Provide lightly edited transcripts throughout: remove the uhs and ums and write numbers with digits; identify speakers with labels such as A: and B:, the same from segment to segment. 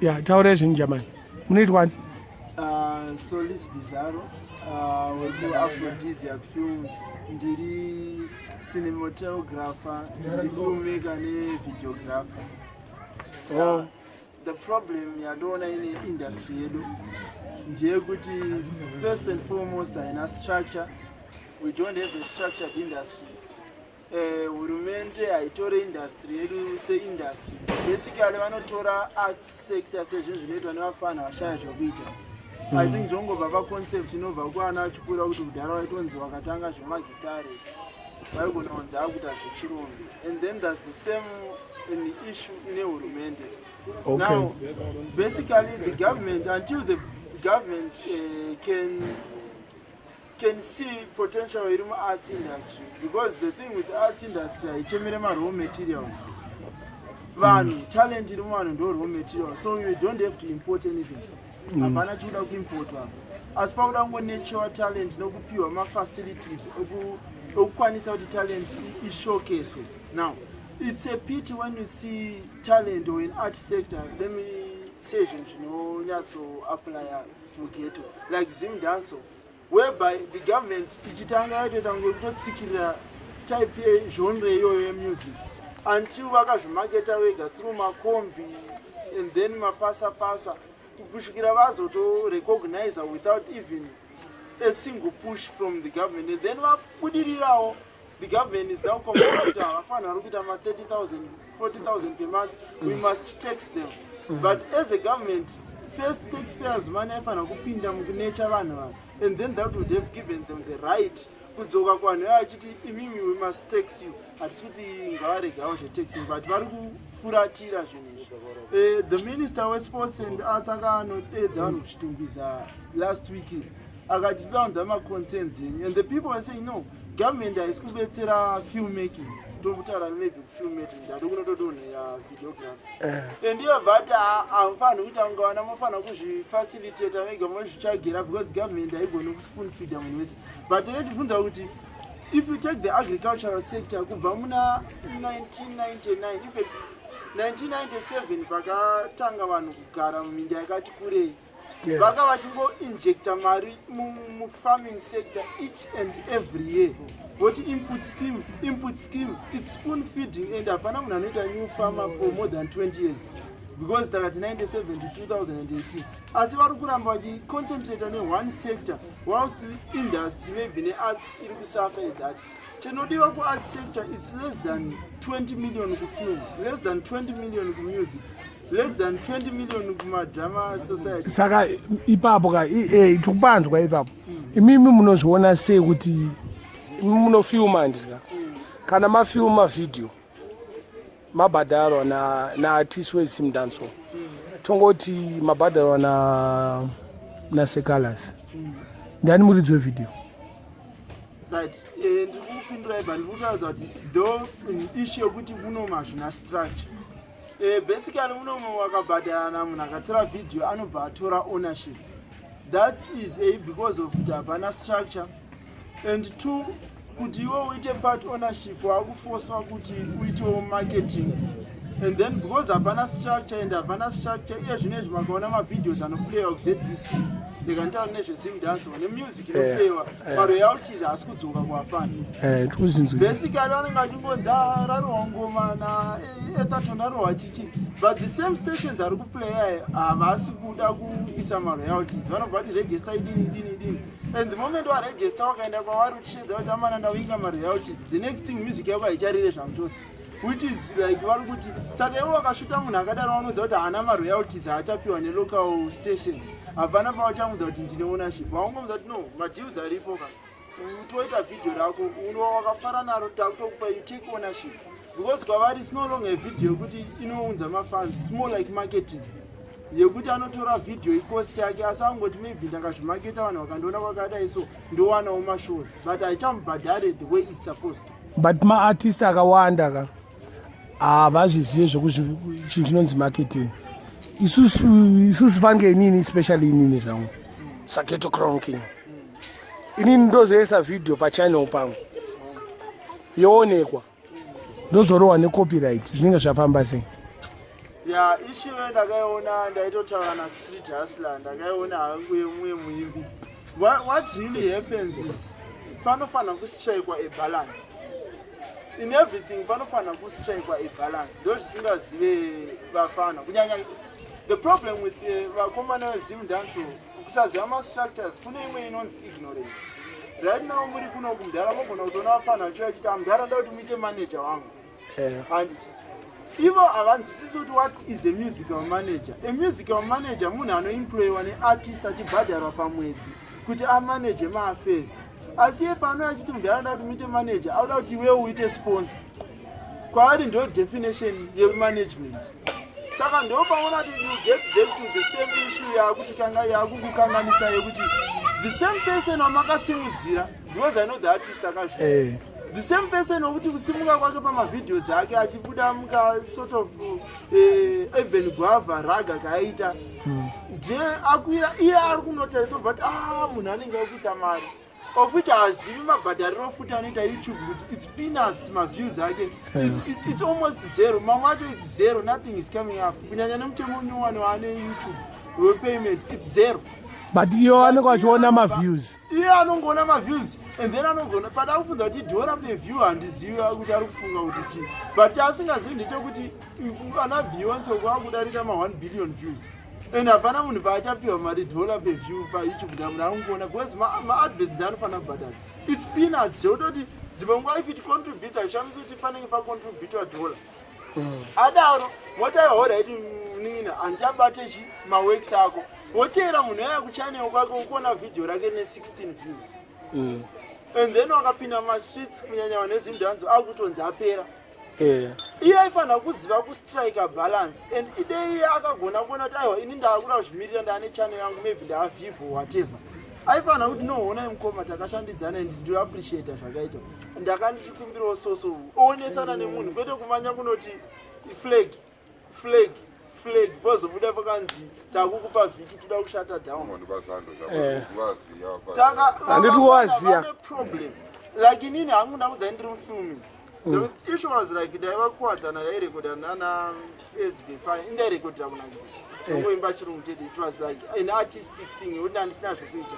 A: Ya, taurai zvenyu jamani, munoitwani?
B: Solis Bizarro, wekuAphrodisiac Films. Ndiri cinematographer, ndiri filmmaker nevideographer.
A: Oh.
B: The problem yandoona ine industry yedu ndeyekuti, first and foremost, haina structure. We don't have a structured industry. Hurumende haitore industry yedu seindustry. Basically vanotora arts sector sezvinhu zvinoitwa nevafana vashaya zvokuita. I think zvongobva paconcept inobva kuana achikura, kuti kudhara vaitonzi vakatanga zvemagitare vaigona kunzi akuita zvechirombe, and then there's the same in issue ine hurumende. Now basically the government, until the government can see potential iri muarts industry, because the thing with the arts industry, haichemere maraw materials. Vanhu, talent iri muvanhu ndo raw material, so you don't have to import anything. Hapana chikuda kuimportwa, asi pakuda kungonechewa talent nokupiwa mafacilities okukwanisa kuti talent ishowcaswe. Now it's a pity when you see talent or in art sector, let me say zvinhu zvinonyatsoapplya mughetto like Zim dancehall, whereby the government ichitanga yatoita kunge kutotsikirira type yegenre iyoyo yemusic until vakazvimaketa vega through makombi and then mapasapasa, kusvikira vazotorecogniza without even a single push from the government. And then vabudirirawo, the government is now complaining kuti havafanira kuita ma30 000, 40 000 per month, we must tax them. But as a government, first taxpayers' money aifanira kupinda mukunecha vanhu ava, and then that would have given them the right kudzoka kuvanhu vaya vachiti, "Imimi, we must tax you." Hatisi kuti ngavaregawo zvetaxing, but vari kufuratira zvinhu izvi. The minister wesports and arts akanodedza vanhu kuChitungwiza last week, akati tilaunza maconcerns enyu, and the people were saying, "No, government haisi kubetsera filmmaking." Tokutaura maybe kufilmmaking, ndati kunotodonhera videography, and iyo bvati hamufaniri kuita kunge vana, mofanira kuzvifacilitata vega, mozvitsvagira, because government haigoni kuspoon feeda munhu wese. But yetibvunza kuti if you take the agricultural sector, kubva muna 1999, infact 1997, pakatanga vanhu kugara muminda yakati kurei, vanga vachingoinjecta mari mufarming sector each and every year, voti input scheme, input scheme. It's spoon feeding, and hapana munhu anoita new farmer for more than 20 years, because takati 97 to 2018, asi vari kuramba vachiconcentrata neone sector, whilst industry maybe nearts iri kusuffer at that. Chinodiwa kuarts sector, it's less than 20 million kufilm, less than 20 million kumusic, less than 20 million kumadrama society.
A: Saka ipapo ka, tikupanzwa ipapo. Imimi munozviona sei kuti imi munofilma, handika? Kana mafilma vhidhiyo, mabhadharwa naartist weZimdancehall, tongoti mabhadharwa naSecalas, ndiani muridzi wevhidhiyo?
B: Right, ndiri kukupindurai, but ndiri kutaridza kuti though issue yekuti munomu hazvina structure. Basically munomu wakabhadharana, munhu akatora vhidhiyo anobva atora ownership. That is a because of kuti hapana structure, and two, kuti iwe uite part ownership, wakufoswa kuti uitewo marketing. And then because hapana structure and hapana structure, iye zvino izvi makaona mavideos anoplayiwa kuZBC, ndikanditaura nezveZimdancehall nemusic inoplayiwa, maroyalties haasi kudzoka kuvafana.
A: Tikuzvinzwisa.
B: Basically vanenge vachingonzi, "Ah, rarohwa ngoma naEtherton, rarohwa chichi," but the same stations ari kuplaya havasi kuda kuisa maroyalties. Vanobva vati register idini, idini, idini, and the moment waregister, wakaenda kwavari uchishedza kuti, "Amana, ndawinga maroyalties," the next thing music yako haicharire zvamuchose, which is like vari kuti, saka iwe wakashuta munhu akadaro, vanoziva kuti haana maroyalties, haachapiwa nelocal station, hapana pavachamudza kuti ndine ownership. Vaungomudza kuti, "No, madeals aripo ka, toita vhidhiyo rako, unova wakafara naro, takutokupa, you take ownership," because kwavari it's no longer a video yekuti inounza mafans, it's more like marketing yekuti anotora vhidhiyo icost yake, asi angoti maybe ndakazvimaketa, vanhu vakandiona kwakadai, so ndowanawo mashows, but haichamubhadhare the way it's supposed to.
A: But maartist akawanda ka havazvizive zvekuzvi chinhu chinonzi marketing. Isusu fange inini, especially inini zvangu, saketo Crown King, inini ndozoisa vhidhiyo pachannel pangu, yoonekwa, ndozorohwa necopyright. Zvinenge zvafamba sei?
B: Ya, issue ndakaiona, ndaitotaura naStreet Hustler, ndakaiona hangu yemumwe muimbi. What really happens is panofanira kustrikwa a balance in everything. Panofanira kustrikwa a balance. Ndo zvisingazive vafana kunyanya. The problem with vakomana veZim dancehall kusaziva mastructures. Kune imwe inonzi ignorance. Right now muri kuno kumudhara, mogona kutoona vafana vachiuya vachiti, "Amudhara, nda kuti muite manager wangu." Handiti ivo havanzwisisi kuti what is a musical manager? A musical manager munhu anoemployiwa neartist achibhadharwa pamwedzi kuti amanage maaffairs. Asi iye pano achiti, "Mudhara, nda kuti muite manager," auda kuti iwewo uite sponsor kwaari. Ndo definition yemanagement. Saka ndo paona kuti you get back to the same issue yakuti kanga yakukukanganisa, yekuti the same person wamakasimudzira, because I know the artist akazviita, the same person wekuti kusimuka kwake pamavideos ake achibuda muka sort of urban guava ragga kaaita, ndiye akwira. Iye ari kunotarisa but, ah, munhu anenge akuita mari, of which haazivi mabhadhariro futi anoita YouTube, kuti it's peanuts, maviews ake it's almost zero, mamwe acho it's zero, nothing is coming up, kunyanya nemutemo munyowani waane YouTube wepayment, it's zero.
A: But iwo vanenge vachiona maviews.
B: Iye anongoona maviews and then anogona pada kufunza kuti dhora peview. Handizivi kuti ari kufunga kuti chii, but asingazivi ndechekuti ana Beyonce kwakudarika ma1 billion views and hapana munhu paachapiwa mari dhola peview paYouTube. Ndamunhu anongoona because maadverts ndaanofanira kubhadhara, it's peanuts, zvekutoti dzimwe nguva if it contributes, hazvishamisi kuti panenge pacontributwa dhola. Adaro motaiwa, "Alright munina, handichabate chi maworks ako." Woteera munhu aya kuchannel kwake, ukuona vhidhiyo rake ne16 views and then wakapinda mumastreets, kunyanya vanhu veZimdancehall, akutonzi apera. Iye aifanira kuziva kustrike balance and idei iye akagona kuona kuti, aiwa, ini ndaakuda kuzvimirira, ndaane channel yangu, maybe ndaavhivo, whatever. Aifanira kuti, "Noonai mukoma, takashandidzana and ndinoappreciata zvakaitwa, ndaka ndichikumbirawo soso." Oonesana nemunhu, kwete kumanya kunoti flag, flag, flag, pozobuda pakanzi takukupa vhiki, toda kushata down. Saka
A: Handiti kuwaziya.
B: vane problem. Like inini hangu ndakudzai ndiri mufilming. The issue was like ndaiva kuwadzana, ndairekodha nana SB5, indairekodhera kunakidza, ongoimba chirungu chete. It was like an artistic thing yekuti ndandisina zvokuita.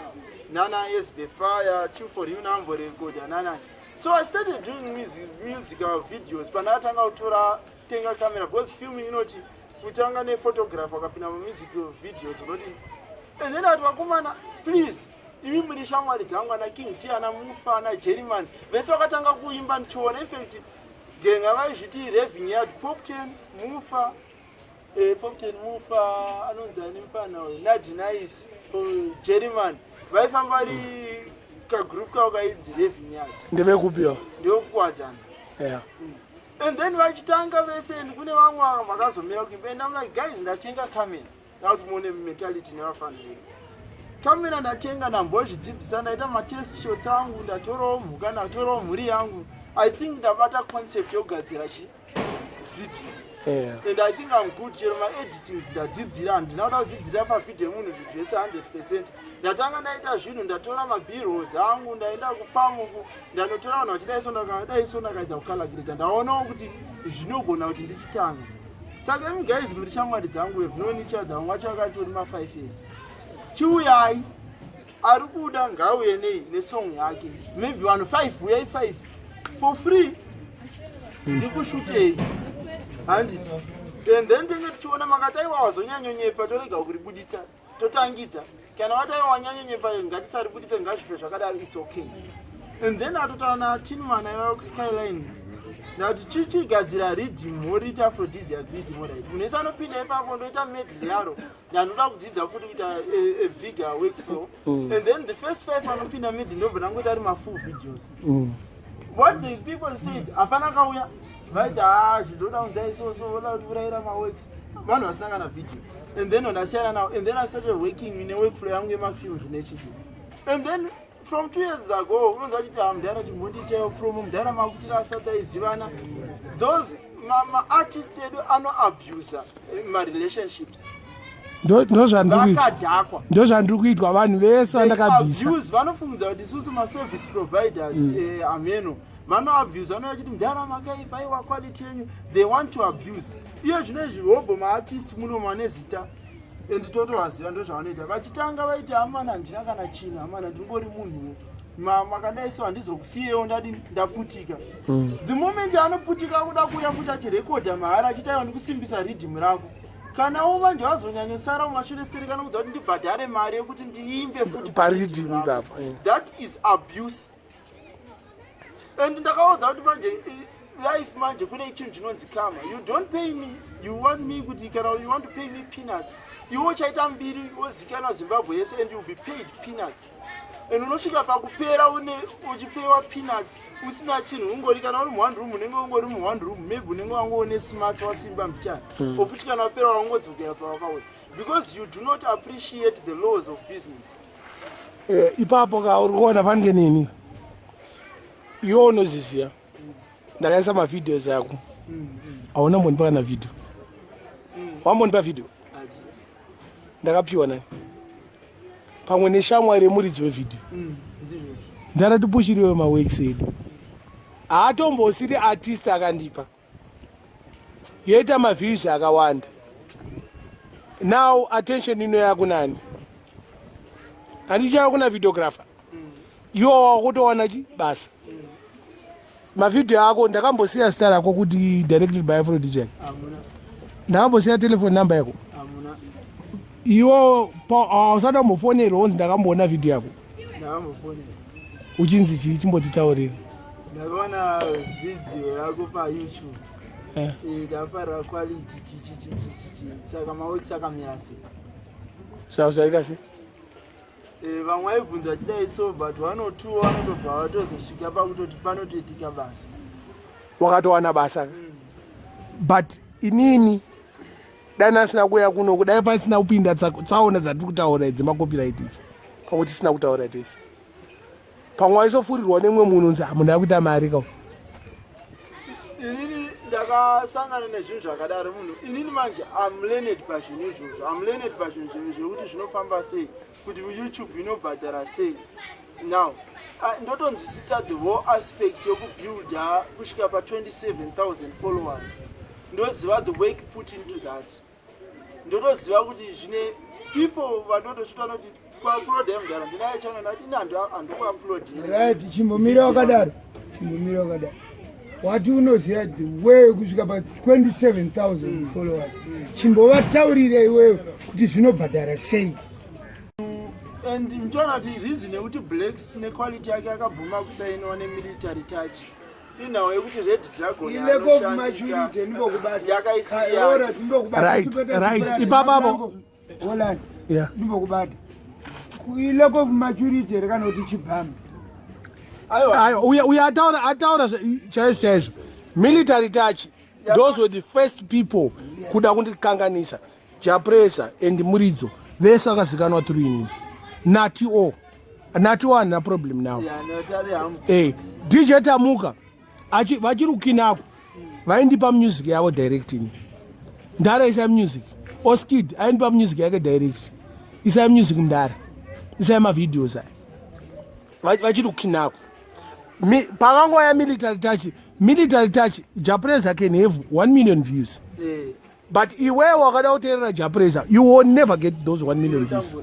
B: Nana SB Fire, Two for You, namborekodha nanani. So I started doing musical videos pandakatanga kutora tenga camera, because filming inoti kutanga nephotograph, akapinda mumusic videos unodini. And then ati, "Vakomana, please, imi muri shamwari dzangu, ana King T, ana Mufa, ana Jerryman, vese vakatanga kuimba ndichiona." Infact genga vaizviti Raving Yard, Popten, Mufa, Popten, Mufa, anonzi ani mufana uyu, Nadinice, Jerryman, vaifamba vari kagroup kavo kainzi Raving Yard.
A: Ndevekupiwa?
B: Ndewekuwadzana. And then vachitanga vese and kune vamwe vakazomira kuimba and I'm like, "Guys, ndatenga camera." Ndakuti muone mentality nevafana vedu. Camera ndatenga, ndambozvidzidzisa, ndaita matest shots angu, ndatorawo mhuka, ndatorawo mhuri yangu. I think ndabata concept yekugadzira chi video and I think I'm good. Chero maeditings ndadzidzira, handina kuda kudzidzira pavhidhiyo yemunhu zvinhu zvese 100. Ndatanga ndaita zvinhu, ndatora mabirolls angu, ndaenda kufamuku, ndanotora vanhu vachidai so, ndakadai so, ndakaedza kucalculata, ndaonawo kuti zvinogona kuti ndichitanga. Saka imi guys muri shamwari dzangu, have known each other, vamwe vacho vakatori ma5 years. Chiuyai, ari kuda ngauye nei nesong yake, maybe vanhu 5, uyai 5 for free, ndikushutei, handiti? And then tenge tichiona makati, "Aiwa, wazonyanyonyepa," torega kuribuditsa, totangidza. Kana vati, "Aiwa, wanyanyonyepa, ngatisaribuditse, ngazvife zvakadaro," it's okay. And then atotaura naTinman aiva kuSkyline, ndati, "Chichigadzira riddim, moriita aphrodisiac riddim, alright." Munhu wese anopinda ipapo, ndoita medley yaro. Ndanoda kudzidza futi kuita a bigger workflow. And then the first five anopinda medley, ndobva ndangoita ari mafull videos. What the people said, hapana kauya vaiti, "Ha, zvindoda unzai so voda kuti urayira maworks," vanhu vasina kana video. And then ndasiyana nawo and then I started working neworkflow yangu yemafilms nechii. And then from 2 years ago unonzwa achiti, "Ha, mudhara, chimbondiitaiwo promo, mudhara, makutira." Asati aizivana those maartist edu anoabusa marelationships.
A: Ndozvandiri kuitwa.
B: Vakadhakwa.
A: Ndozvandiri kuitwa, vanhu vese vandakabvisa.
B: Abuse, vanofungidza kuti isusu maservice providers, ameno. Vanoabuse, vanouya vachiti, "Mudhara, makaipa, aiwa, quality yenyu." They want to abuse. Iye zvino izvi hobho maartist muno mane zita and totovaziva, ndo zvavanoita. Vachitanga vaiti, "Hamana, handina kana chinhu, hamana, ndingori munhuwo. Makadai so handizokusiyewo, ndadini, ndaputika." The moment anoputika, kuda kuuya futi achirekodha mahara, achiti, "Aiwa, ndikusimbisa riddim rako." Kanawo manje vazonyanyosara mumashure stere, kana kudza kuti ndibhadhare mari yekuti ndiimbe futi
A: Pariddim
B: pariddim rako.
A: ipapo, eh.
B: That is abuse. And ndakaudza kuti manje life manje kune chinhu chinonzi karma. You don't pay me, you want me kuti kana you want to pay me peanuts, iwe uchaita mbiri, wozikanwa Zimbabwe yese, and you'll be paid peanuts, and unosvika pakupera une uchipewa peanuts, usina chinhu, ungori kana uri muone room, unenge ungori muone room, maybe unenge wangoone smarts, wasimba mbichana, ofuti kana wapera wangodzokera pawakauya, because you do not appreciate the laws of business.
A: Ipapo ka uri kuona fanike nini, iwe unoziziya ndakaisa mavideos ako, hauna mbonipa kana video. Wambonipa video? Ndakapiwa nani? Pamwe neshamwari yemuridzi wevhidhiyo.
B: Ndizvo.
A: Ndaratipushiriwe maworks edu, haatombosiri artist akandipa, yoita maviews akawanda. Now attention ino yakunani? Handichaya kuna videographer, iwo wakutowana chi basa. Mavhidhiyo ako ndakambosiya zita rako kuti directed by Afrojack?
B: Hamuna.
A: Ndakambosiya telephone number yako?
B: Hamuna.
A: Iwo usati wambofonerwa unzi ndakamboona vhidhiyo yako?
B: Ndakambofonera.
A: Uchinzi chii? Chimbotitaurira.
B: Ndakaona vhidhiyo yako paYouTube. Ndafarira quality, chichichichichi. Saka maworks akamira sei?
A: Zvavo zvaita sei?
B: Vamwe vaibvunza chidai so, but one or two vanotobva vatozosvika pakutoti panotoitika basa.
A: Wakatowana basa, but inini dai nasina kuuya kuno, kudai pasina kupinda tsaona dzatiri kutaura idzi, macopyright idzi, pamwe tisina kutaura tese, pamwe waisofurirwa nemumwe munhu unzi munhu akuita mari ka.
B: Inini ndakasangana nezvinhu zvakadaro. Munhu inini manje am learned pazvinhu izvozvo, am learned pazvinhu zvekuti zvinofamba sei, kuti YouTube inobhadhara sei. Now ndotonzwisisa the whole aspect yekubuilda kusvika pa27 000 followers. Ndoziva the work put into that. Ndotoziva kuti zvine people vanotosvita noti kuuploada, mudhara, ndinayo channel, ndati ini handikuupload.
C: Right, chimbomira wakadaro, chimbomira wakadaro. Wati unoziva the way kusvika pa27 000 followers. Chimbovataurira iwewe kuti zvinobhadhara sei.
B: And mutoona kuti reason yekuti Blacks nequality yake akabvuma kusainiwa neMilitary Touch inhau yekuti Red Dragon
C: Ilack of maturity, ndibokubata.
B: Yakaisiri.
A: Right. Ipapapo.
C: Holland, ndibokubata. Ilack of maturity here kana kuti chibhami?
A: Aiwa, uya ataura chaizvo chaizvo. Military Touch, those were the first people kuda kundikanganisa. Jah Prayzah and Muridzo vese vakazikanwa through inini. Nati o, Nati o handina problem now. DJ Tamuka vachiri kukinako, vaindipa music yavo direct. Ini ndara, isai music. Oskid aindipa music yake direct, "Isai music mundare, isai mavideos aya." Vachiri kukinako. Pakangova yaMilitary Touch, Military Touch, Jah Prayzah can have 1 million views, but iwewe wakada kuteerera Jah Prayzah, you will never get those 1 million views.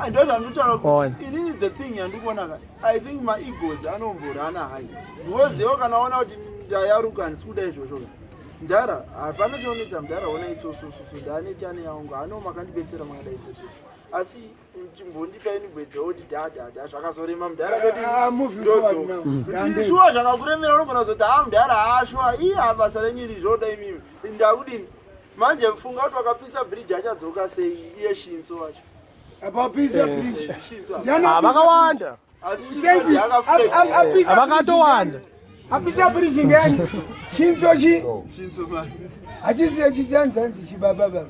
B: Ndo zvandinotaura
A: On.
B: kuti inini the thing yandikuona ka, I think maegos anomborana hai, because iwo kana waona kuti ndayaruka, handisi kuda izvozvo ka. Mudhara, hapana chinonetsa mudhara, ona isosososo, ndaane chane yangu ano, makandibetsera, makada isososo, asi chimbondipa inibwedzawo kuti dhadhadha zvakazorema mudhara.
C: Ah, moving forward now. Ndande.
B: Shuwa, zvakakuremera unogona kuzoti, "Ha, mudhara, ha, shuwa, iya basa renyu iri zvoda imimi, ndakudini manje?" Funga kuti wakapisa bridge, achadzoka sei iye Shinso wacho?
C: Apapisa bridge.
B: Shinso.
A: Ah, vakawanda.
B: Asi
C: Thank you.
B: Shinso.
A: Vakatowanda.
C: Apisa bridge ndiyani? Chinzo chi
B: Shinso man.
C: Hachisiye chichanzanzi chibaba baba.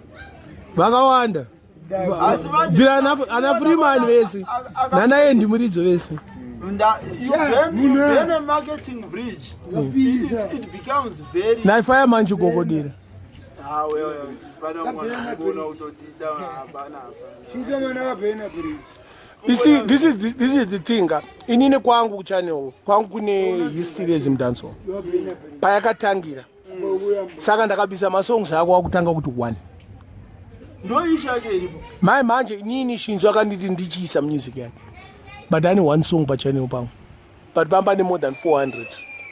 A: Vakawanda.
B: Asi manje
A: Bvira ana Freeman vese nanaEndi Muridzo vese.
B: You burn a marketing bridge,
C: Apisa.
B: it becomes very
A: Naifaya manchigogodera.
B: Ah, wewe pana mwana kuona utotida, hapana, hapana.
C: Chinzo mwana wabhena bridge.
A: You see, this is the thing. Inini kwangu kuchannel kwangu kune history yeZimdancehall payakatangira. Saka ndakabisa masongs ako akutanga kuti one.
B: Ndo issue yacho iripo.
A: Mai manje inini Shinzo akanditi ndichiisa music yake, but ane one song pachannel pangu, but pamba ne more than 400.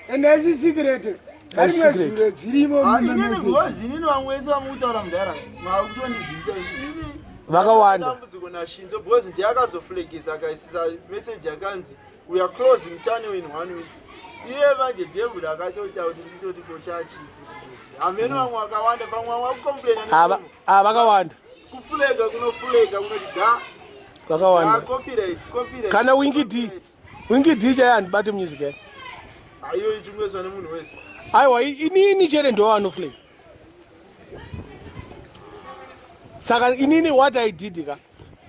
C: And haisi secret.
A: Haisi
C: Arimwe
A: secret.
C: zuro dzirimo.
B: Ah, inini
C: mumamessage.
B: Because inini vamwe vese vamukutaura mudhara makutondizivisa inini.
A: Vakawanda.
B: Dambudziko naShinzo, because ndiye akazoflekisa akaisisa message yakanzi, "We are closing channel in one week." Iye manje David akatoita kuti nditoti kochachi hamene vamwe vakawanda, pamwe vamwe vakucomplaina.
A: Ava ava vakawanda.
B: Kuflagga kunoflagga kunoti ga
A: Vakawanda.
B: Copyright, copyright.
A: Kana Winky D, Winky D chaiye handibate music yake.
B: Aiyo, ichingweswa nemunhu wese.
A: Aiwa, inini chete ndo anoflag. Saka inini what I did ka,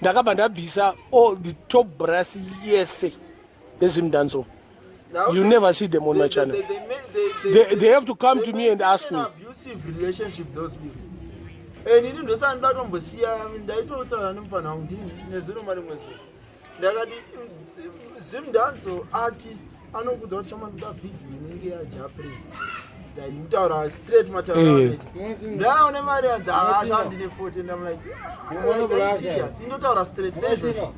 A: ndakabva ndabvisa all the top brass yese yeZimdancehall. You never see them on my channel. They have to come to me and ask me.
B: Abusive relationship, those people. And ini ndosati ndatombosiya, ndaitotaura nemufana wangu ndini nezuro marimwe zuva, ndakati Zimdancehall artist anokudza kuti chamandoda vhidhiyo inenge yaJah Prayzah. Ndikutaura straight mataura. Ndaone mari yanzi haashandine 40 and I'm like, "Are you serious?" Indotaura straight seizvozvo.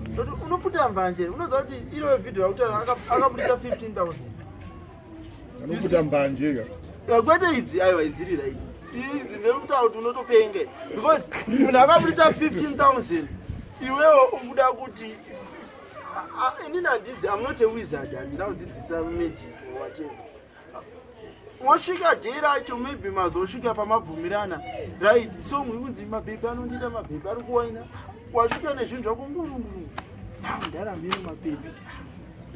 B: Ndoti unoputa mbanje, unoziva kuti iro vhidhiyo rakutaura akabudisa 15,000.
D: Anoputa mbanje ka.
B: Ya, kwete idzi, aiwa, idziri right idzi, ndekutaura kuti unotopenge because munhu akabudisa 15,000, iwewo ukuda kuti inini handizi, I'm not a wizard, handina kudzidzisa magic or whatever. Wosvika day racho, maybe mazosvika pamabvumirana, right? So mwikunzi mabhebhi anondiita, mabhebhi ari kuwaina, wasvika nezvinhu zvako ngurunguru, ndarambire mabhebhi,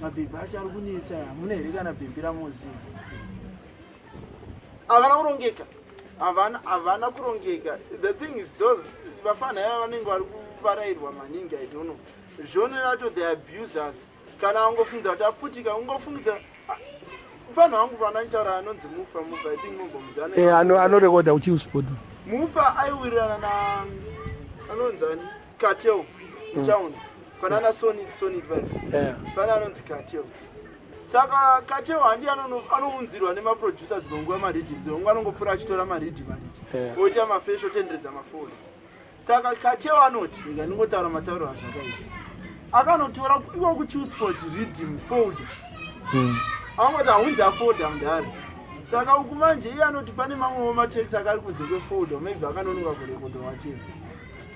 B: mabhebhi acho ari kunetsa, hamuna here kana bhebhi ramoziva? Havana kurongeka, havana kurongeka. The thing is, those vafana ava vanenge vari kuvarayirwa maningi. I don't know zvone racho, the abusers. Kana angofungidza kuti aputika, ungofungidza mufana wangu panachitaura anonzi Mufa. Mufa, I think mumbomuzana.
A: Eh, anorekodha kuChillspot.
B: Mufa aiwirirana na anonzani, Cartel town, panana Sonic, Sonic vai. Pana anonzi Cartel. Saka Cartel handi anounzirwa nemaproducer dzimwe nguva mariddim, dzimwe nguva anongopfuura achitora mariddim, anditi? Oita mafresh, otenderedza mafoni. Saka Cartel anoti rega ndingotaura matauro azvakaita, akanotora iko kuChillspot riddim folder. Angoti haunzi afolder mudhari. Saka uku manje iye anoti pane mamwewo matracks akari kunze kwefolder, maybe akanonoka kurekodha wacheva,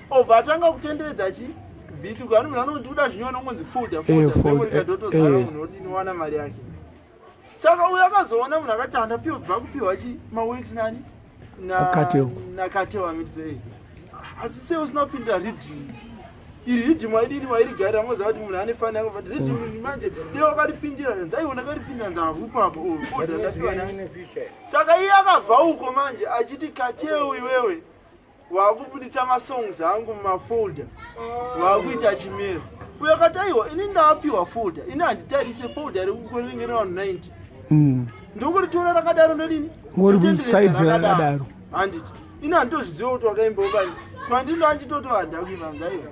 B: obva atanga kutenderedza chi beat kani. Munhu anoti uda zvinyora ungonzi folder. Folder.
A: Folder,
B: memory kadotozara. Munhu odini wana mari yake. Saka uyu akazoona munhu akati handapiwa, bva kupiwa chi maworks nani?
A: Cartel.
B: NaCartel. Amiti asi sei usina kupindira riddim iri? Riddim waidini? Wairigarira, moziva kuti munhu ane fani yako, but riddim manje dei wakaripindira. Nzi aiona karipindira, nzi hakupapo. Oh, folder ndapiwa nani? Saka iye akabva uko manje achiti, "Cartel, iwewe wakubuditsa masongs angu mumafolder, wakuita chimero." Uyo akati, "Aiwa, ini ndaapiwa folder, ini handitarise folder rikurinenge nevanhu 90. Ndokuritora rakadaro, ndodini?"
A: Ngori
B: Ndotenderedza.
A: side rakadaro.
B: Handiti ini handitozviziva kuti wakaimbawo pani kwandino, anditoto handakuimba. Nzaiwa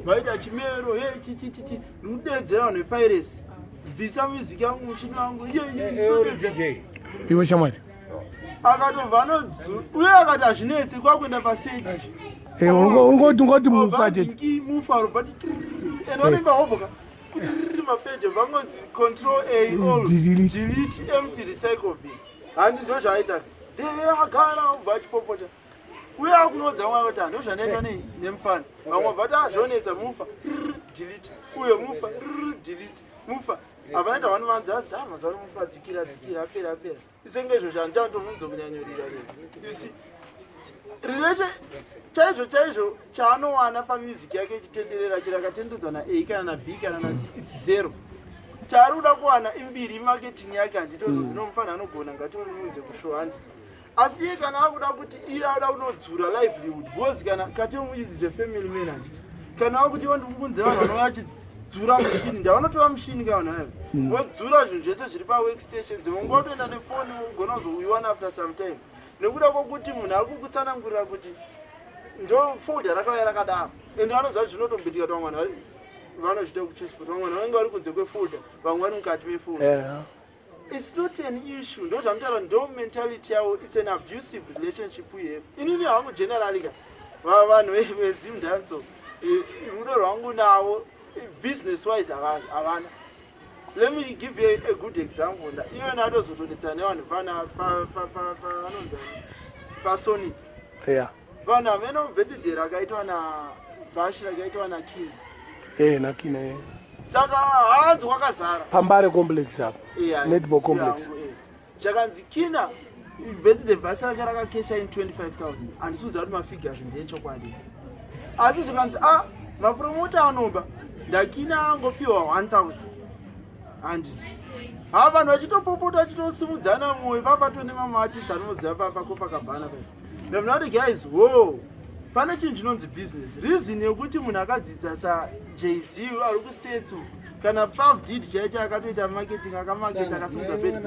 B: vaita chimero he chichichichi, ndikudedzera vanhu vepiracy, bvisa music yangu, mushini wangu iye iye, ndodedzera.
A: Iwe shamwari.
B: Akatobva anodzu uye akati hazvinetsi, kwakuenda pasearch.
A: Ungoti Mufa chete.
B: Mufa Robert and vanoimba hoboka kuti riri mafejo, vangonzi control A all.
A: Delete.
B: Delete, empty recycle bin. Handi ndo zvaaita, agara ubva achipopota uye akunodza mwana kuti hando zvandaitwa nei nemufana. Vamwe bva ti azvonetsa, Mufa rrr, delete, uye Mufa rrr, delete, Mufa havanaita vanovanza dzama zvano. Mufa dzikira dzikira, apera apera, isenge izvo zvandichatomubvunza kunyanyorira rero isi relation chaizvo chaizvo chaanowana pamusic yake ichitenderera, chero akatendedzwa na A kana na B kana na C, it's zero. Chaari kuda kuwana imbiri, marketing yake. Handitozonzi nomufanira anogona, ngatimuunze kushow, handiti? Asi iye kana akuda kuti iye akuda kunodzura livelihood, because kana kati is a family man, handiti? Kana akuti iwo ndikukunzira vanhu vanouya vachidzura mushini, ndavanotora mushini ka vanhu ava vodzura zvinhu zvese zviri paworkstation, dzimwe nguva utoenda nefoni, ugona kuzouiwana after some time, nekuda kwokuti munhu ari kukutsanangurira kuti ndo folder rakauya rakadaro, ende vanoziva kuti zvinotombitika kuti vamwe vanhu Vanozviita kuChillspot, vamwe vanhu vanenge vari kunze kwefolder, vamwe vari mukati mefolder. It's not an issue. Ndo zvanotaura, ndo mentality yavo. It's an abusive relationship we have. Inini hangu generally ka, vanhu veZimdancehall, rudo rwangu navo business wise havana. Let me give you a good example. Iwe natozotonetsana nevanhu pana panonzi paSonic. Vanhu hameno birthday rakaitwa nabash, rakaitwa naKing.
A: Nakina.
B: Saka hanzi kwakazara.
A: Pambare Complex apo.
B: Yeah,
A: Netball complex.
B: Yangu. Chakanzi Kina birthday bash rake rakakesha in 25,000. Handisi kuziva kuti mafigures ndeyechokwadi, asi zvikanzi a mapromota anoba ndakina angopiwa 1000, handiti? Ha, vanhu vachitopopota, vachitosimudzana mwoyo papato nemamaartist anoziva paCopacabana pa. Ndabvina kuti guys, wo pane chinhu chinonzi business. Reason yekuti munhu akadzidza saJay-Z ari kuStates kana Puff Diddy chaicho akatoita marketing, akamaketa, akasimudza bed,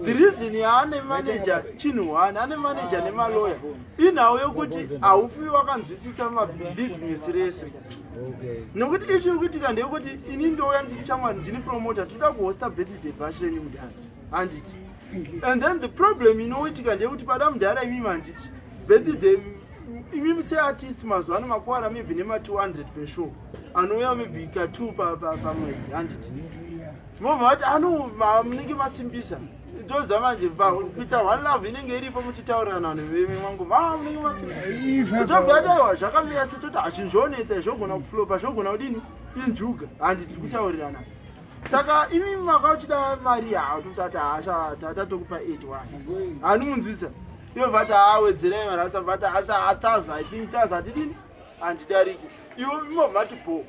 B: the reason yaane manager, chinhu one, ane manager nemaloya, inhau yekuti haufi wakanzwisisa mabusiness rese. Nekuti ichiri kuitika ndeyekuti ini ndouya nditi, "Shamwari, ndini promoter, toda kuhosta birthday bash renyu mudhara," handiti? And then the problem inoitika ndeyekuti pada mudhara imimi, handiti, birthday imimi seartist mazuva ano makuwara maybe nema200 per show anouya, maybe ka2 pamwedzi, handiti? Mobva vati ano munenge masimbisa. Toziva manje kuita one love inenge iripo, muchitaurirana vanhu vemangoma, a munenge masimbisa. Tobva taiwa zvakamira setoti hazvinhu zvonetsa, zvogona kuflopa, zvogona kudini, injuga, handiti? Tiri kutaurirana. Saka imi makauchida mari yawo, totati hasha tatokupa 81, hani munzwisa? Ivo vati awedzerai marasa, vati asa athaza, I think thaza hatidini, handidariki. Ivo imo vati bo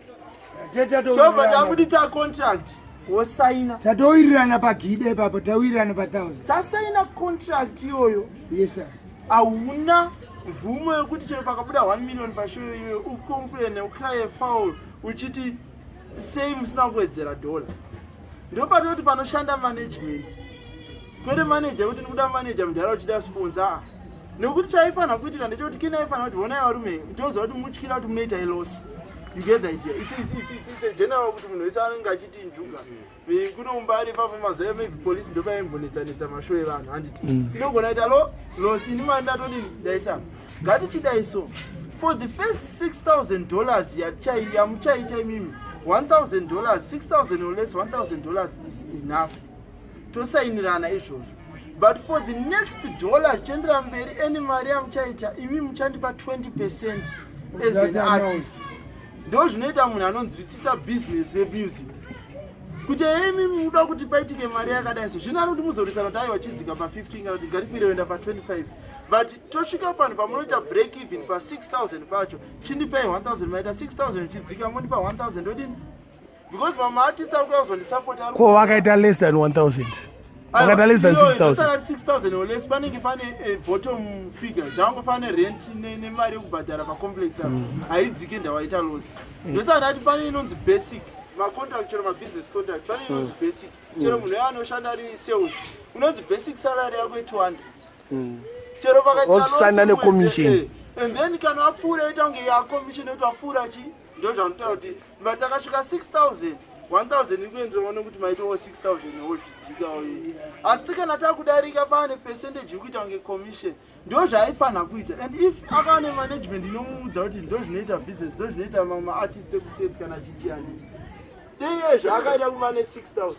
B: tobva tabuditsa contract, wosaina.
C: Tatowirirana pagide ipapo, tawirirana pa1000.
B: Tasaina contract iyoyo.
C: Yes sir.
B: Hauna mvumo yekuti chero pakabuda 1 million pashow iyoyo ucomplaine, ucry foul uchiti sei musina kuwedzera dhola. Ndopatoti panoshanda management, kwete manager kuti ndikuda manager mudhara uchida sponsor. Nekuti chaifanira kuitika ndechekuti kina aifanira kuti, "Honai varume, toziva kuti mutyira kuti munoita iloss." You get the idea? It's a general kuti munhu wese anenge achiti njuga kuno ari ipapo mazuva, maybe police ndopaimbonetsanetsa mashow evanhu, handiti? Inogona kuita loss. Ini mari ndatodini, ndaisa. Ngatichidai so, for the first $6000 yamuchaita imimi, $1000, 6000 or less, $1000 is enough, tosainirana izvozvo. But for the next dollar zvichiendera mberi, any mari yamuchaita imi muchandipa 20% as an
C: That amount.
B: artist. Ndo zvinoita munhu anonzwisisa business yemusic kuti imi muda kuti paitike mari yakadai so. Zvino ari kuti muzorwisana kuti aiwa, chidzika pa15 kana kuti ngatikwire kuenda pa25, but tosvika panhu pamunoita break even pa6000 pacho, chindipai 1000, maita 6000, chidzika mondipa 1000, ndodini? Because mamaartist ari kuya kuzondisapota ari
A: Ko vakaita less than 1000, vakaita less than 6000?
B: 6000 or less, panenge pane bottom figure, zvango pane rent nemari yekubhadhara pacomplex apo, haidzike, ndawaita loss. Ndosaka ndati pane inonzi basic macontract, chero mabusiness contract pane inonzi basic. Chero munhu uyo anoshanda ari sales, unonzi basic salary yako i200, chero pakaita loss
A: Wozvisanda
B: mwedzi,
A: necommission.
B: And then kana wapfuura, yoita kunge yacommission yekuti wapfuura chi. Ndo zvanotaura kuti matakasvika 6000, 1000 ikuenderana nekuti maitawo 6000 wozvidzikawo. Asi kana takudarika, pane percentage ikuita kunge commission. Ndo zvaaifanira kuita. And if akava nemanagement inomuudza kuti ndo zvinoita business, ndo zvinoita maartist ekuStates kana chichi, handiti? Deiye zvaakaita kuva ne$6000.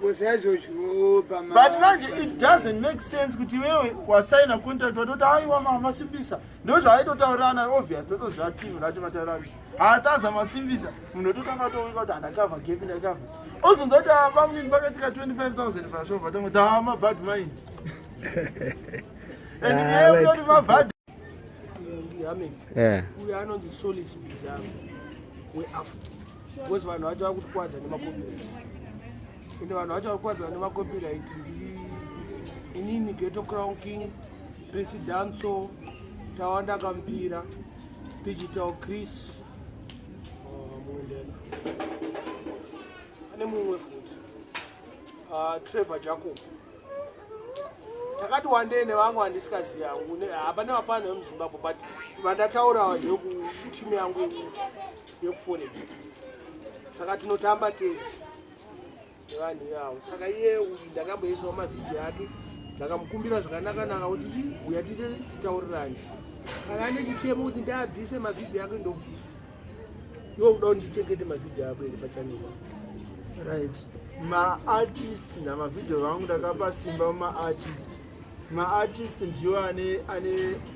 C: Kusaizvozvo.
B: But manje it doesn't make sense kuti iwewe wasaina contract, watoti aiwa masimbisa. Ndo zvaaitotaurirana, obvious totoziva team racho mataurana, haatadza masimbisa. Munhu ototanga tooneka kuti handakavha gap, ndakavha, ozonza kuti pamunini pakaitika 25,000 pashow, vatangoti ha, mabad mind and
A: Ah, right.
B: unoti mabad.
A: Ndihameni. Uyo anonzi Solis Bizarro weAfrica, because vanhu vacho vakutikwadza nemacopyright. Ende vanhu vacho varikwadza nemacopyright ndi inini, Ghetto Crown King, Presidanso, Tawanda Kampira, Digital Chris, mumwe ndena ane mumwe futi, Trevor Jacob. Takati wandei nevamwe vandisikazivi hangu, hapana vapana vemuZimbabwe, but vandataura ndekutimu yangu yekuforeign, saka tinotamba tese nevanhu ivavo. Saka iye uyu ndakamboisawo mavhidhiyo ake, ndakamukumbira zvakanaka-naka kuti chi uya tite titaurirane. Kana ane chichemo kuti ndaabvise mavhidhiyo ake, ndobvisa. Iwe kuda kuti ndichengete mavhidhiyo ako ere pachannel?
B: Right, maartist namavhidhiyo vangu, ndakapa simba mumaartist. Maartist ndiwo ane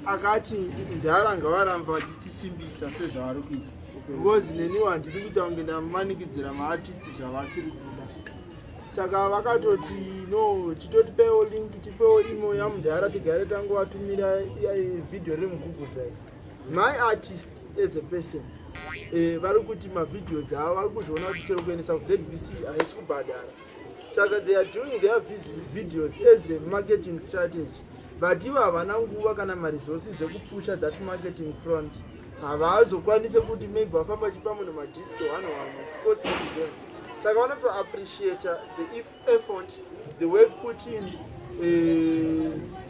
B: akati ndara ngavaramba vachitisimbisa sezvavari kuita, because neniwo handidi kuita kunge ndamanikidzira maartist zvavasiri kuda. Saka vakatoti, "No, chitotipewo link, tipewo email yamudhara, tigare tangovatumira vhidhiyo riri muGoogle Drive." My artist as a person, vari kuti mavideos avo vari kuzviona kuti chero kuendesa kuZBC haisi kubhadhara, saka they are doing their videos as a marketing strategy, but ivo havana nguva kana maresources ekupusha that marketing front. Havazokwanise kuti maybe vafamba chipa munhu madisk one one. It's costly to them. Saka vanotoappreciata the effort, the work put in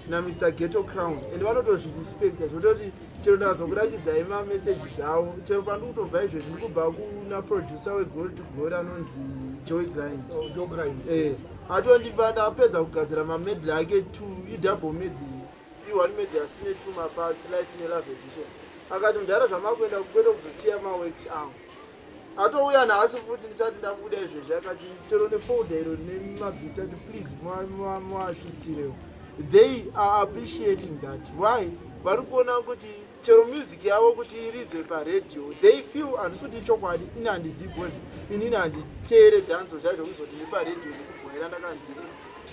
B: naMr Ghetto Crown, and vanotozvirespecta zvototi chero ndakazokurakidzai mamessages avo. Chero pandiri kutobva izvezvi, ndiri kubva kuna producer weGlory to Glory anonzi Joy Grind.
A: Oh, Joe Grind.
B: Atondipa, ndapedza kugadzira mamedley ake two, idouble medley, i-one medley asi ne two maparts, Life neLove Edition. Akati, "Mudhara, zvamakuenda kwete kuzosiya maworks angu." Atouya nhasi futi ndisati ndabuda izvezvi, akati chero nefolder iro rine mabeats, ati, "Please muasvitsirewo." They are appreciating that. Why? Vari kuona kuti chero music yavo kuti iridzwe paradio, they feel, handisi kuti ichokwadi, ini handizivi because inini handiteere dancehall chaizvo kuzoti ndiparadio ndikubhoera ndakanzi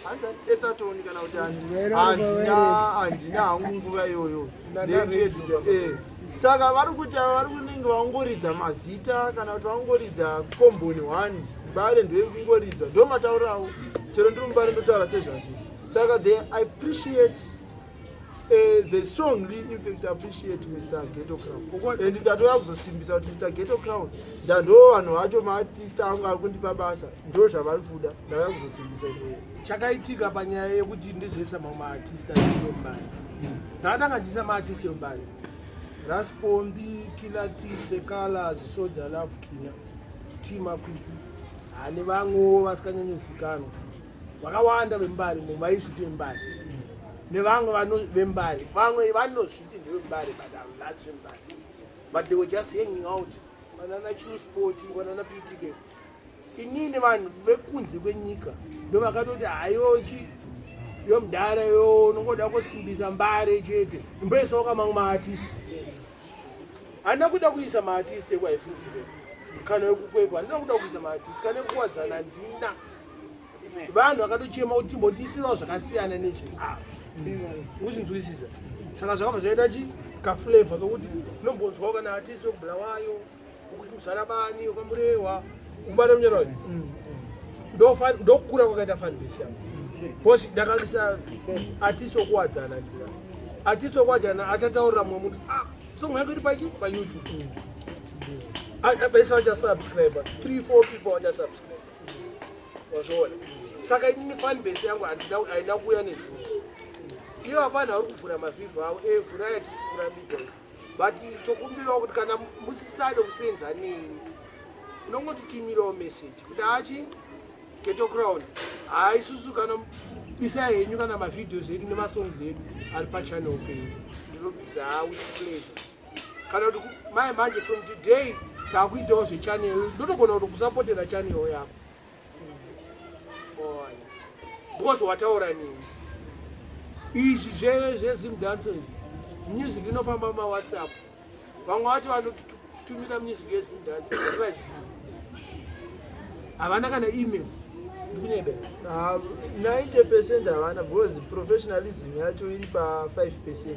B: hanzi Etherton kana kuti handina, handina hangu nguva iyoyo. Saka vari kuti ava vari kunenge vangoridza mazita kana kuti vangoridza komboni one, Mbare ndoyekungoridzwa, ndo matauro avo. Chero ndiri muMbare ndotaura sezvazvo. Saka they appreciate, they strongly in fact appreciate Mr Ghetto Crown, and ndatoya kuzosimbisa kuti Mr Ghetto Crown ndando vanhu vacho, maartist angu ari kundipa basa, ndo zvavari kuda. Ndauya kuzosimbisa izvozvo.
A: Chakaitika panyaya yekuti ndizoisa mamwe maartist asiri eMbare, ndakatanga ndichiisa maartist eMbare: Raspombi, Kilati, Sekala, Zisoja, Love Kina, Tima Kwikwi, hane vamwewo vasikanyanyozikanwa vakawanda veMbare mo vaizviti veMbare, nevamwe vembare, vamwe vanozviti ndevembare but havasi vembare, but they were just hanging out, vanana Chsport, vanana PTK. Inini vanhu vekunze kwenyika ndo vakatoti, "Hayochi yo mudhara, yo unongoda kusimbisa Mbare chete, imboisawo kamamwe maartist." Handina kuda kuisa maartist ekwaHighfields kana ekuKwekwe, handina kuda kuisa maartist kana ekuWadzana, handina. Vanhu vakatochema kuti timbotisirawo zvakasiyana nezve uzvinzwisisa. Saka zvakabva zvaita chi kaflavor kokuti unombonzwawo kana artist wekuBulawayo, wekuMuzarabani, wekaMurehwa, ubata munyoro. Ndokukura kwakaita fanbase yangu because ndakaisa artist wekuWadzana. Ndira artist wekuWadzana achataurira mumwe munhu, "Ah, song yako iri pachi paYouTube." Vese vachasubscribe, 3 4 people vachasubscribe, wazviona. Saka inini fanbase yangu haina kuuya nezuro. Ivo hapana vari kuvhura mavhivho avo, vhurai, hatisi kurambidza, but tokumbirawo kuti kana musisade kusenza neni, unongotitumirawo message kuti, "Achi Ghetto Crown, hai, isusu kana bisai henyu kana mavideos edu nemasongs edu ari pachannel penyu," ndinobvisa ha with pleasure. Kana kuti mai manje from today taakuitawo zvechannel, ndotogona kuti kusapotera channel yako. Ona. Because wataura nini, izvi zveZimdancehall izvi, music inofamba maWhatsApp. Vamwe vacho vanotumira music yeZimdancehall hativazivi, havana kana email, ndikunyebe.
B: 90% havana, because professionalism yacho iri pa5%.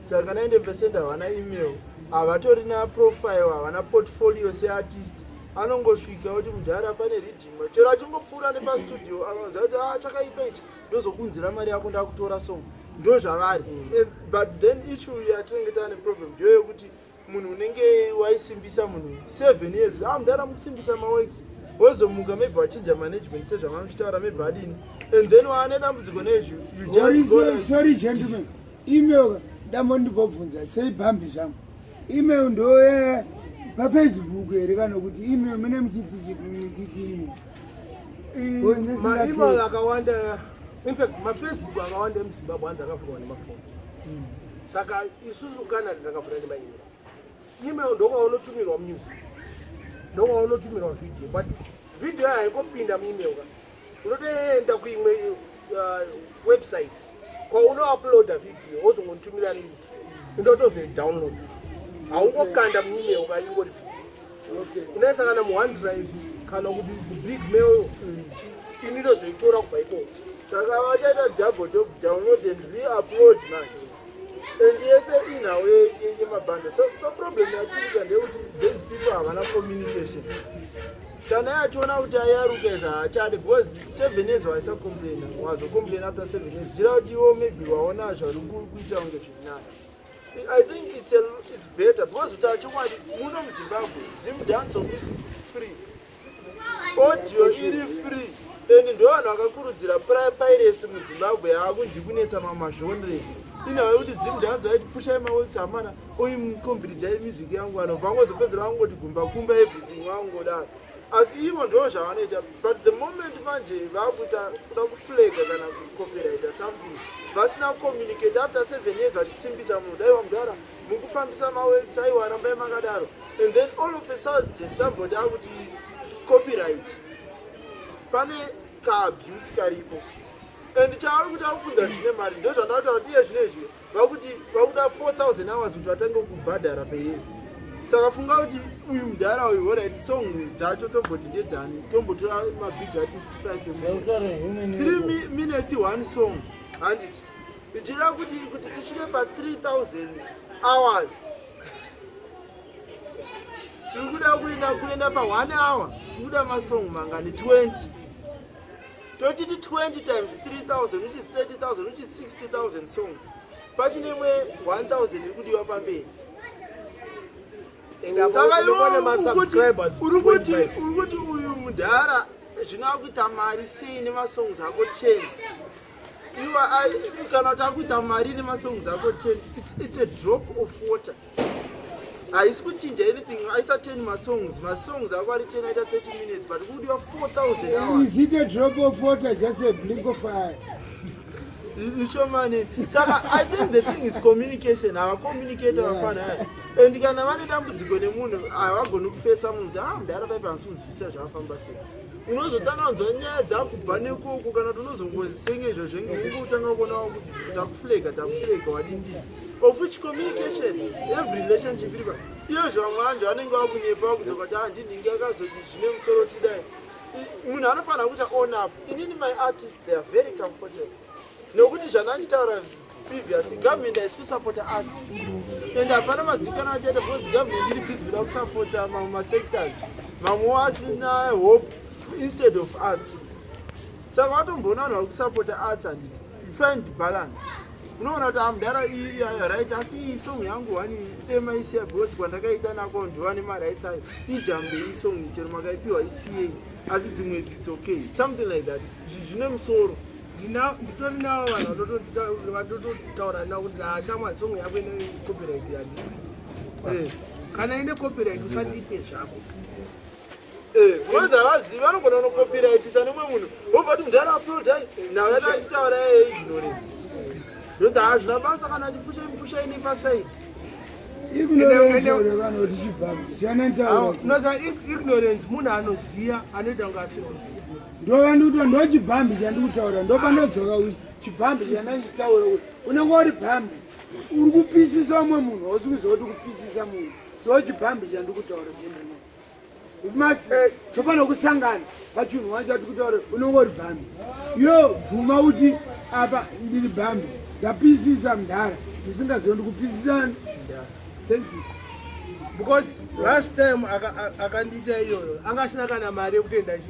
B: Saka 90% havana email, havatorina profile, havana portfolio seartist. Anongosvika kuti, "Mudhara, pane riddim." Chero achingopfuura nepastudio akaziva kuti, "A, chakaipa ichi, ndozokunzira mari yako, ndakutora song." Ndo zvavari. But then issue yatinenge taane problem ndeyoyekuti munhu unenge waisimbisa munhu 7 years, "Ah, mudhara, mukusimbisa maworks." Wozomuka, maybe wachinja management sezvamamuchitaura, maybe adini, and then waane dambudziko nezvi, you just go like-
C: Sorry gentlemen, email ndambondibobvunza sei bhambi zvangu. Email ndo paFacebook here kana kuti email mune muchiti email?
A: Maemail akawanda, in fact maFacebook akawanda emuZimbabwe anzi akavhurwa nemafoni. Saka isusu kana takavhura nemaemail, email ndokwaunotumirwa music, ndokwaunotumirwa video, but video yayo haingopinda muemail ka. Unotoenda kuimwe website kwaunouploada video, wozongotumira link, indotozoidownload. Haungokanda muemail ka ingori video. Unoisa kana muOneDrive kana kuti big mail, inotozoitora kubva ikoko.
B: Saka vachaita double job, download and re-upload manje, and yese inhau yemabhanda. So problem yatiriita ndeyekuti these people havana communication. Kana yachiona kuti ayaruka izvo haachadi, because 7 years waisacomplaina, wazocomplain after 7 years, zvireva kuti iwo maybe waona zvari kuita kunge zviri nani. I think it's better because kuti chokwadi muno muZimbabwe Zim dancehall music is free, audio iri free, and ndo vanhu vakakurudzira piracy muZimbabwe yaakunzi kunetsa mamagenres. Inhau yekuti Zim dancehall aiti pushai maworks amana, oimukombiridzai music yangu, vanhu vangozopedzera vangoti gumba kumba, everything vangodaro. Asi ivo ndo zvavanoita, but the moment manje vakuita kuda kuflaga kana kucopyrighta something vasina kucommunicate after 7 years, vachisimbisa munhu kuti aiwa mudhara, mukufambisa maworks, aiwa rambai makadaro, and then all of a sudden somebody akuti copyright, pane kaabuse karipo. And chavari kuti akufunga zvine mari, ndo zvandakutaura kuti iye zvinezvi vakuti vakuda 4000 hours kuti vatange kubhadhara peye. Saka funga kuti uyu mudhara uyu, alright, song dzacho tomboti ndedzani, tombotora mabig artist 5, 3 minutes one song, handiti? Ichireva kuti tisvike pa3000 hours tiri kuda kuenda pa1 hour, tiri kuda masong mangani? 20. Tochiti 20 times 3000, which is 30,000, which is 60,000 songs. Pachine imwe 1000 iri kudiwa pamberi. Saka iwe uri kuti uyu mudhara zvino akuita mari sei nemasongs ako 10? Iwa kana kuti akuita mari nemasongs ako 10, it's a drop of water, haisi kuchinja anything. Aisa 10 masongs, masongs ako ari 10 aita 30 minutes, but kudiwa 4000 hours.
C: Is it a drop of water, just a blink of eye?
B: Ishomani. Saka I think the thing is communication. Havacommunicate vafana aya, and kana vane dambudziko nemunhu havagoni kufesa munhu kuti ah mudhara paipa hansi kunzwisisa zvafamba sei. Unozotanga kunzwa nyaya dzakubva nekoko, kana kuti unozongosenge izvo zvenge ungotanga kuona takuflaga, takuflaga, wadindii, of which communication, every relationship iri pa iyozvo. Vamwe vanhu vanenge vakunyepa, vakudzoka kuti handinhingi akazoti zvine musoro tidai. Munhu anofanira kuita own up. Inini my artist, they are very comfortable nokuti zvandachitaura previous, government haisi kusapota arts and hapana mazikanwa achaita because government iri busy kuda kusapota mamwe masectors, mamwewo asina hope, instead of arts. Saka watomboona vanhu vari kusapota arts, handiti? You find balance, unoona kuti amudhara right, asi iyi song yangu one dema isiya because kwandakaita nako ndova nemarights ayo, ijambe isong chero makaipiwa isiyei, asi dzimwe it's okay, something like that. Zvine musoro.
A: Nditori navo vanhu vatototaura navo kuti ashamwa song yako ine copyright, handiisi. Kana ine copyright usandipe zvako.
B: Because havazivi, vanogona kunocopyrightisa nemumwe munhu, wobva kuti mudhara uploadai nhau yacho achitaura yeignorance, ndonzi hazvina basa kana achipushai mupushai nepaside.
C: Ignorance kana kuti chibhambi siyana nitaura.
A: Unoziva ignorance, munhu anoziva anoita kunge asiri kuziva.
C: Ndovandikuti ndo chibhambi chandikutaura, ndopanodzoka chibhambi chandachitaura kuti unenge uri bhambi, uri kupisisa umwe munhu, hausi kuziva kuti kupisisa munhu. Ndo chibhambi chandikutaura. Masi tofanira kusangana pachinhu wacho chatikutaura. Unenge uri bhambi, yo bvuma kuti apa ndiri bhambi, ndapisisa mudhara ndisingazivi ndikupisisani. Thank you.
A: Because last time akandiita iyoyo anga asina kana mari yekutoenda chi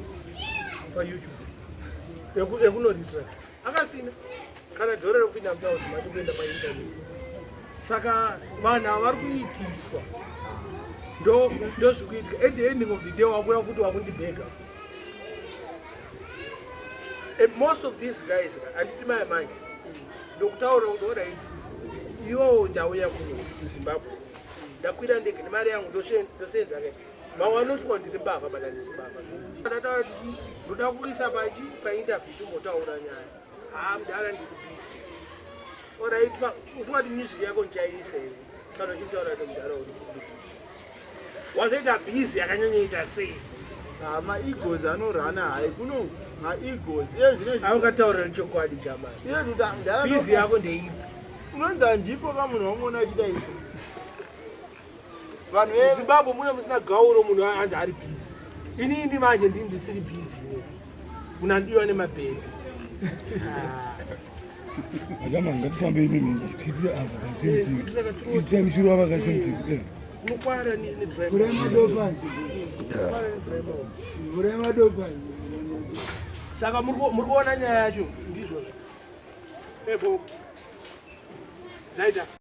A: paYouTube yekunoretract, akasina kana dhora rekuinda mutaundi mati kuenda painternet. Saka vanhu ava vari kuitiswa, ndo zviri kuitika. At the ending of the day wakuya futi wakundibhega futi. And most of these guys, handiti mai manje, ndokutaura kuti alright, iwowo ndauya kuno kuZimbabwe, ndakwira ndege nemari yangu, ndosenza ke. Mamwe anotwa ndiri mbavha, but handisi mbavha. Ndataura kuti ndoda kuisa pachi painterview, timbotaura nyaya. Ha, mudhara, ndiri busy. Alright, ufunga kuti music yako ndichaiisa here kana uchimutaura kuti mudhara uri busy? Wazoita busy yakanyanyoita sei?
B: Ah, maegos anorana hai kuno, maegos iye zvine.
A: Aukataura nechokwadi, jamani.
B: Iye kuti
A: busy yako ndeipi?
B: Unonzi handipo kamunhu wamuona achida izvo vanhu ve
A: Zimbabwe mune musina gauro, munhu anzi ari busy. Inini manje ndini ndisiri busy, munhu andiwa nemabhebhi.
D: Achama, ngatifambe imimi, tiitire apa kasame thing, itai muchiro apa kasame thing.
A: Unokwara.
C: Vhurai madopasi, vhurai madopasi.
A: Saka muri kuona nyaya yacho ndizvozvo epo zvaita.